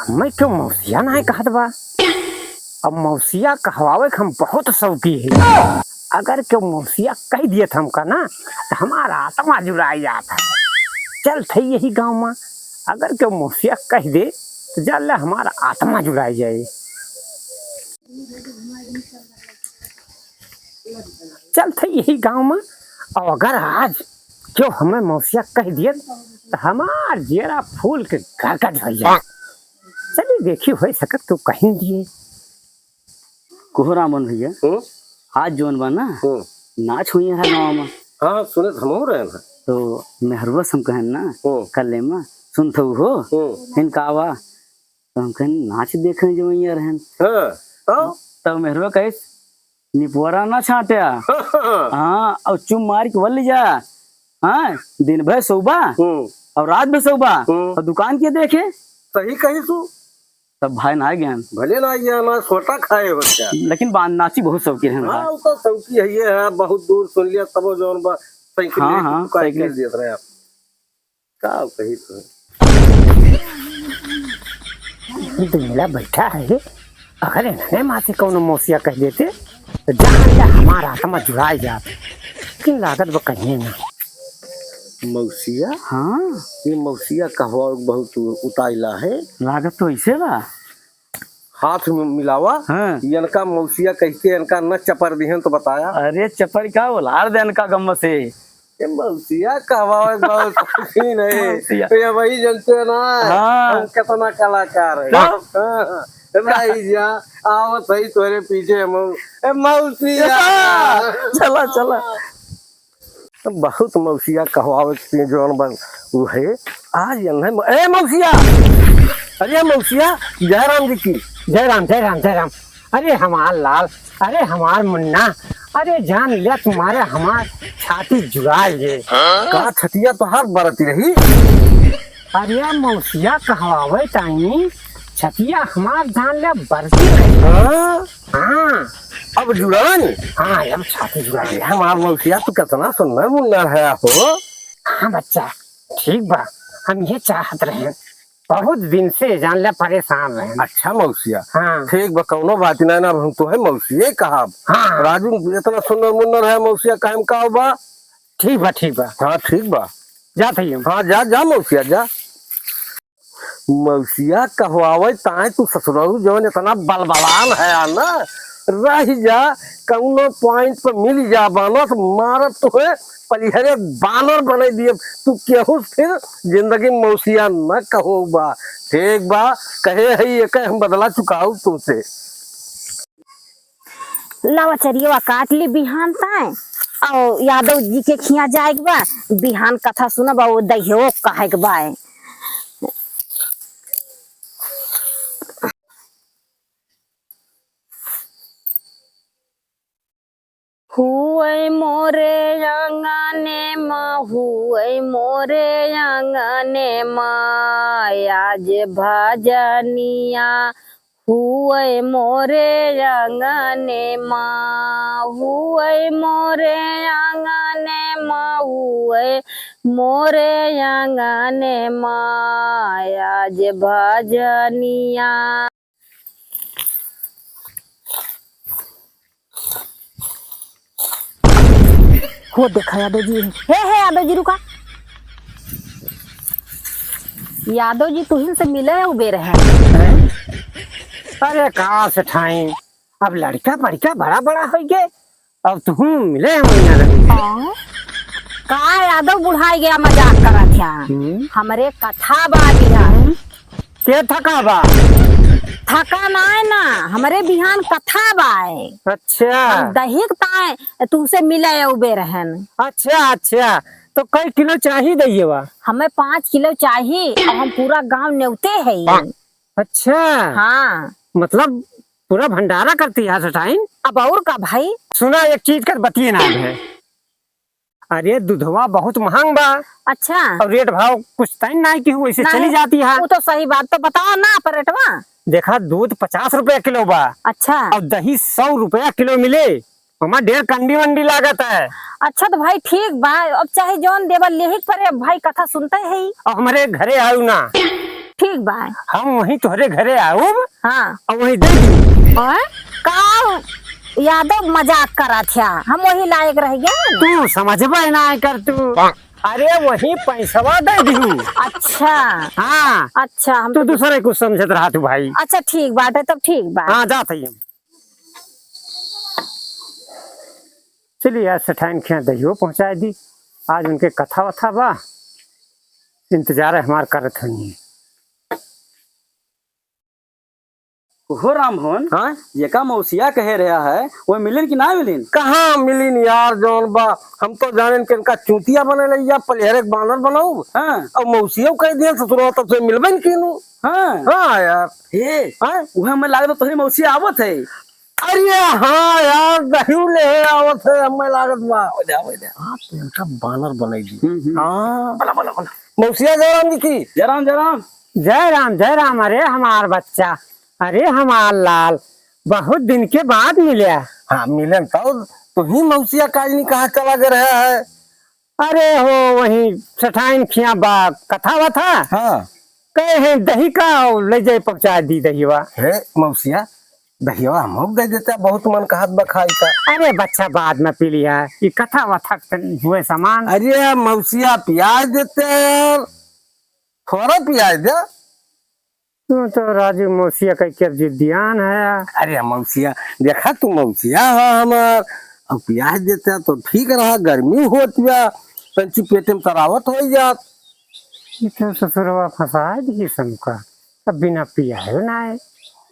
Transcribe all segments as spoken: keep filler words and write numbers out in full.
हमें क्यों मौसिया नाहीं कहत बा? अब मौसिया कहवावे के हम बहुत शौकी है। अगर क्यों मौसिया कहि दियत हमका ना, त हमार आत्मा जुड़ाइ जात है। चलत ही यही गाँव मा, अगर क्यों मौसिया कहि दे, त जान ले हमार आत्मा जुड़ाइ जाए। चलत ही यही गाँव मा, अउर अगर आज क्यों हमें मौसिया कहि दियत, त हमार जियरा फूल के गदगद होइ जाए। चली देखी, होइ सकत तो कहि दिए। कोहो रामन भइया, हम्म? आज जौन बा ना, हम्म। नाच होइहै गाँव मा। हाँ, सुनत हमहू रहेन है। तो मेहरुआ से हम कहेन ना, हम्म। कल्ले मा, सुनत हऊ हो, हम्म। हिन का बा? तो हम कहेन, नाच देखे जवइया रहेन। हाँ, तो? तब मेहरुआ कहिस, निपोरा ना छाट्या। हाँ, अउर चुम मारि के वल्ली जा। हाँ, दिन भर सोउबा, हम्म। अउर रात भर सोउबा, हम्म। अउर दुकान के देखे? सही कहिस तू। तब भाई ना गयान। भले ना गयान, ना सोटा खाए हो क्या? लेकिन बा-, नाची बहुत शौकी रहेन हाँ, भाई। उ तो शौकी है, ये है, बहुत दूर सुन लिया, तबो जौन बा, साइकिल हाँ, लेके हाँ, दुकान साइकिल। चल दियत रहे आप। का कही तो? दुमिला बैठा है, अगर इन्हने मा से कौनो मौसिया कहि देते, तो जान ले हमार आत्मा जुड़ाइ जात। लेकिन लागत बा कहिए ना। मौसिया? हाँ। ये मौसिया कहवावे बहुत उताइला है। लागत तो ऐसे बा। हाथ में मिलावा। हाँ। इनका मौसिया कहिके इनका न चपर दिहन तो बताया। अरे चपर का बोला, आर दे इनका गम से। ए मौसिया कहवावे बहुत शौकीन है। मौसिया। ये वही जनते ना। हाँ। हम कितना कलाकार है। तो? हाँ। ए भाई जा, आवत है तोरे पीछे हम। ए मौसिया। चला, चला। बहुत मौसिया कहवावे के जौन बा, उ है। आज ये नहीं म-, ए मौसिया! अरे मौसिया, जय राम जी की। जय राम, जय राम, जय राम। अरे हमार लाल, अरे हमार मुन्ना, अरे जान ले तुम्हारे हमार छाती जुड़ाइ ले। का छतिया तोहार बरती रही? अरे मौसिया कहवावे ताई, छतिया हमार जान ले बरती रही। हाँ? हाँ। अब जुड़ान? हाँ, अब छाती जुड़ान। अरे हमार मौसिया, तू कितना सुंदर मुन्नर है हो। हाँ बच्चा, ठीक बा, हम ये चाहत रहे, बहुत दिन से जान ले परेशान रहे। अच्छा मौसिया, हाँ। ठीक बा, कौनो बात नहीं ना, अब हम तोहे मौसिये कहब। हाँ। राजू इतना सुंदर मुन्नर है मौसिया, काहे में का बा? ठीक बा, ठीक बा। हाँ, ठीक बा। जात हई हम। हाँ, जा, जा मौसिया, जा। मौसिया कहवावे ताए तू ससुरऊ जवन इतना बलबलान है ना, रह जा, कौनो point पे मिल जा बानस, मारब तोहे पलिहरे बानर बनाइ दियब। तू केहू से फिर जिंदगी में मौसिया न कहो बा। ठीक बा, कहे है ये कहे हम बदला चुकाऊ तुमसे। लावा चरियवा काट ली बिहान ताए, अउ यादव जी के खिया जाए के बा, बिहान कथा सुनब, अउ दहियो कहे के बा। हुए मोरे आंगने मा, हुए मोरे आंगने मा, आज भजनिया हुए मोरे आंगने मा, हुए मोरे आंगने मा, हुए मोरे आंगने मा, आज भजनिया। हो देखा यादव जी, हे, हे यादव जी रुका। यादव जी तुहिन से मिले उबे रहे। हैं? अरे का सेठाइन, अब लड़का बड़का बड़ा बड़ा होइ गए, अब तुहू मिले हम यहाँ रही। हाँ? का यादव बुढ़ाइ गया, मजाक करत है। हम्म। हमरे कथा बा बिहान। के थका बा? थका नाय ना, हमरे बिहान कथा बाय। अच्छा। हम दहिक ताय तुहसे मिले उबे रहन। अच्छा, अच्छा। तो कई किलो चाही दहियवा? हमें पाँच किलो चाही अउर हम पूरा गांव नेवते है। अच्छा। हाँ। मतलब पूरा भंडारा करती है सेठाइन? अब अउर का भाई? सुना, एक चीज कर बतिये ना है। अरे, दुधवा बहुत महंग बा। अच्छा। अउर रेट भाव कुछ तय नाहीं कि वैसे नाहीं। चली जाती है। वो तो सही बात, तो बतावा ना आप रेटवा। देखा, दूध पचास रुपया किलो बा। अच्छा। अउर दही सौ रुपया किलो मिले। ओमा ढेर कंडी वंडी लागत है। अच्छा तो भाई ठीक बा, अब चाहे जौन देबा लेही के परे, अब भाई कथा सुनते ही। अब हमरे घरे आऊ ना। ठीक बा। हम वहीं तोहरे घरे आऊब। हाँ। और वहीं दे दी। और का यादव मजाक करा था, हम वही लायक रह गए। तू समझबे ना कर तू। अरे वही पैसवा दे दिहू। अच्छा। हाँ। अच्छा, हम तू तो दूसरे कुछ समझत रहा तू भाई। अच्छा ठीक बाटे, तब ठीक बा। हाँ, जात हई हम। चलिए, आज सेठाइन खिया दहियो पहुँचाए दी। आज उनके कथा वथा बा, इंतजार हमार करत हई। ओहो रामभवन, हाँ? जेका मौसिया कहे रहा है, वो मिलिन कि ना मिलिन? कहाँ मिलिन यार, जौन बा, हम तो जानेन कि इनका चूतिया बने लइया, पलिहरे के बानर बनाऊ। हाँ। अब मौसिया कह दिया, ससुरवा तब से मिलबे न कीनू। हाँ। हाँ यार। हे, हाँ? उहे मैं लागत तोहरी मौसिया आवत है। अरे हाँ यार, दहियो ले आवत है, हमें लागत बा। हो जा, हो जा। हाँ, तो इनका बानर बनाई दी। हम्म, हम्म। हाँ। बोला, बोला, बोला। मौसिया जयराम जी की। जयराम, जयराम। जय राम, जय राम। अरे हमार बच्चा, अरे हमार लाल, बहुत दिन के बाद मिल्या। हाँ, मिलन तो तू ही मौसिया काजनी कहाँ चला गए रहा है? अरे हो, वहीं सेठाइन खिया बा कथा वथा। हाँ। कहे हैं दही का, ले जाए पहुँचा दी दहिवा। हे मौसिया, दहिवा हमहू के दे देता, बहुत मन कहत बा खाई का। अरे बच्चा, बाद में पी लिया, ये कथा वथा तनी हुए सामान। अरे मौसिया, पियाज देते यार, थोड़ा पियाज दे। तू तो राजू मौसिया कह के अब जिद्दियान है। अरे मौसिया, देखा तू मौसिया हो हमार, अब पियाज देते तो ठीक रहा, गर्मी होत बा, तंची पेटे में तरावत हो जात। ये तो ससुरवा फंसा दी हमका, अब बिना पियाए ना है,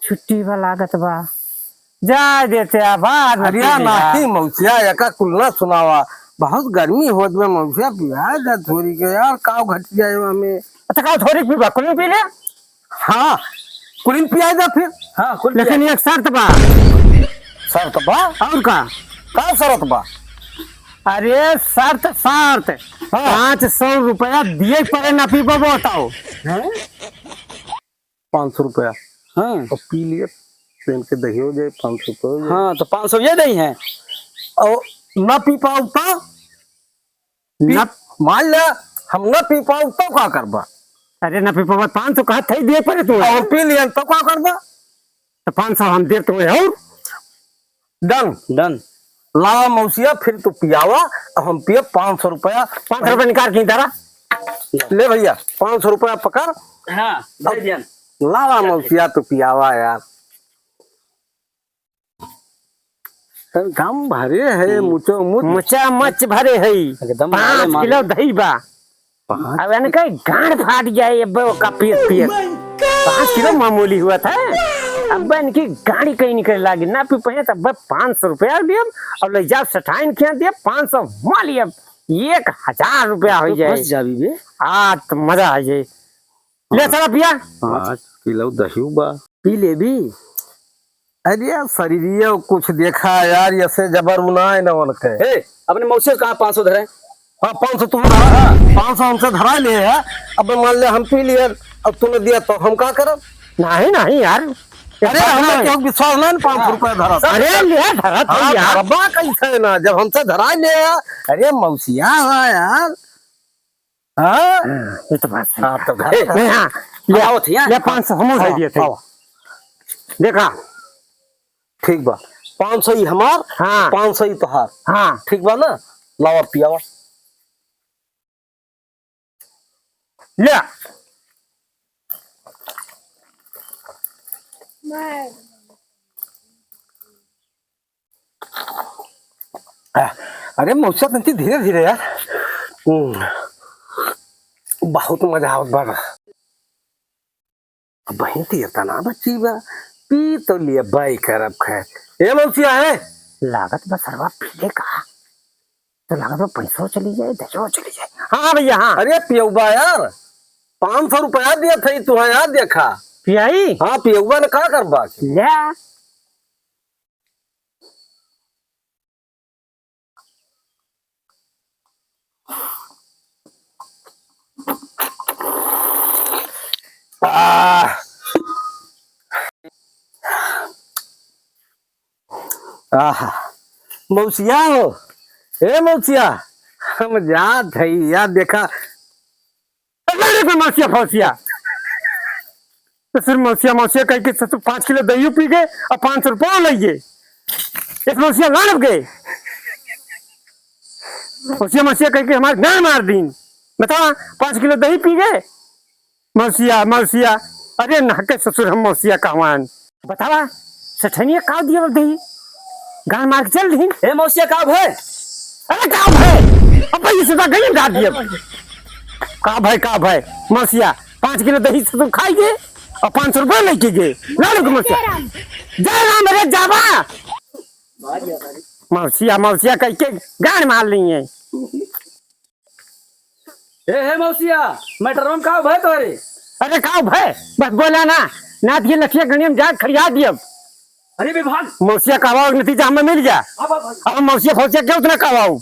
छुट्टी बा लागत बा। जाए देते आ, बाद में अरे पी लिहा। नाती मौसिया, एका कुल ना सुनावा, बहुत गर्मी होत बा मौसिया, पिया जा थोरी के यार, काव घट जाए हमें। अच्छा, काव थोरी पीबा, कुल पी ले। हाँ, कुल पिया जा फिर। हाँ, कुल लेकिन पिया। एक शर्त बा। शर्त बा? और का? का शर्त बा? अरे शर्त, शर्त। हाँ। पाँच सौ रुपया दिए पड़े ना पीबो बताओ। हैं? पाँच सौ रुपया। हाँ। और पी लिए, पेन के दही हो जाए, पाँच सौ रुपया हो जाए। हाँ, तो पाँच सौ ये दही है। और ना पी पाओ तो? पी-, ना मान ले, हम ना पी पाओ तो का करबा? अरे ना पी पाओ, पाँच सौ कहा थे दिए पड़े तू। और पी लिया तो का करबा? तो पाँच सौ हम दे तुम्हें और। Done। Done। लावा मौसिया, फिर तू पियावा, अब हम पिए पाँच सौ रुपया। पाँच सौ रुपया निकाल के धरा। ले भैया, पाँच सौ रुपया पकड़। हाँ, दे दिया। लावा मौसिया, तू पियावा यार। एकदम भरे है, हम्म। मुचो मुच। मुचा मच भरे है। एकदम पाँच माले माले। किलो दही बा। पाँच अब इनका गांड फाट जाए, अब वो का पियत पियत। Oh my God! पाँच किलो मामूली हुआ था। अब इनकी गाड़ी कहीं निकले लागी, ना पी पाए, तब पाँच सौ रुपया दियब और ले जाओ सेठाइन खिया दियब, पाँच सौ मार लियब, एक हजार रुपया हो तो जाए। फंस जाबी बे। आज तो मजा आ जाए। ले हाँ। चला पिया। पाँच किलो दही बा। पी लेबी। अरे यार, शरीरिया कुछ देखा यार, ऐसे जबर उनाए न उनके। ए, अपने मौसी से कहा पाँच सौ धरे? हाँ, पाँच सौ तुम धरा, हाँ। पाँच सौ हमसे धरा लिए है। अब मान ले हम पी लिए, अब तूने दिया तो हम का करब? नहीं, नहीं यार। अरे, हमें क्यों विश्वास नहीं, पाँच सौ रुपया धरा। अरे, ले धरा तो हाँ, यार। धरबा कैसे ना, जब हमसे धरा ले है। अरे, मौसिया है यार। हाँ? हाँ, ये तो बात सही हाँ, है। तो ए, नहीं, हाँ, ले, आओ, ठीक है? ले, पाँच सौ हमहू दे दिए थे। आओ। देखा। ठीक बा, पाँच सौ ही हमार, हाँ। पाँच सौ ही तोहार। हाँ। ठीक बा ना? लावा पियावा। ले। आ, अरे मौसा, तनी धीरे धीरे यार। हम्म, बहुत मजा आवत बा। अब बहिन तो इतना बच्ची बा, पी तो लिए बाई करब खैर। ए मौसिया है? लागत बा सरवा पीले का। तो लागत बा पैसो चली जाए, दहियो चली जाए। हाँ, हाँ भैया, हाँ। अरे पियौबा यार, पाँच सौ रुपया दिया था तू, हाँ यार देखा। पियाई? हाँ, पियौबा ने का करबा? ले। आह। आहा, मौसिया हो, ए मौसिया, हम जात हई यार, देखा। अरे रे मौसिया फौसिया, तो फिर मौसिया मौसिया कह के ससुर पाँच किलो दही पी गए और पाँच सौ रुपया लइ गए। इस मौसिया लानब गए, मौसिया मौसिया कह के हमारे गान मार दीन। बतावा, पाँच किलो दही पी गए, मौसिया, मौसिया। अरे नाके ससुर, हम मौसिया कहवान। बतावा, सेठनिया का दिया दही? गान मार के चल दही। ए मौसिया, का भय? अरे का भय? अब ये सुधा गई डाल दिया। का भय, का भय? मौसिया, पाँच किलो दही ससुर खाई गए और पाँच सौ रुपया लेके गए। लालू के मौसिया। जय राम रे जावा। मौसिया, मौसिया कह के गान मार ली है। ए, हे मौसिया, मैटरवा में का भय तोहरे? अरे का भय? बस बोला ना, ना दिए लठिया गणिया में जाके खड़िया दियब। अरे विभाग। मौसिया कहवाओ, नतीजा हमें मिल गया। अब, अब, अब। अब मौसिया फौसिया क्यों उतना कहवाओ?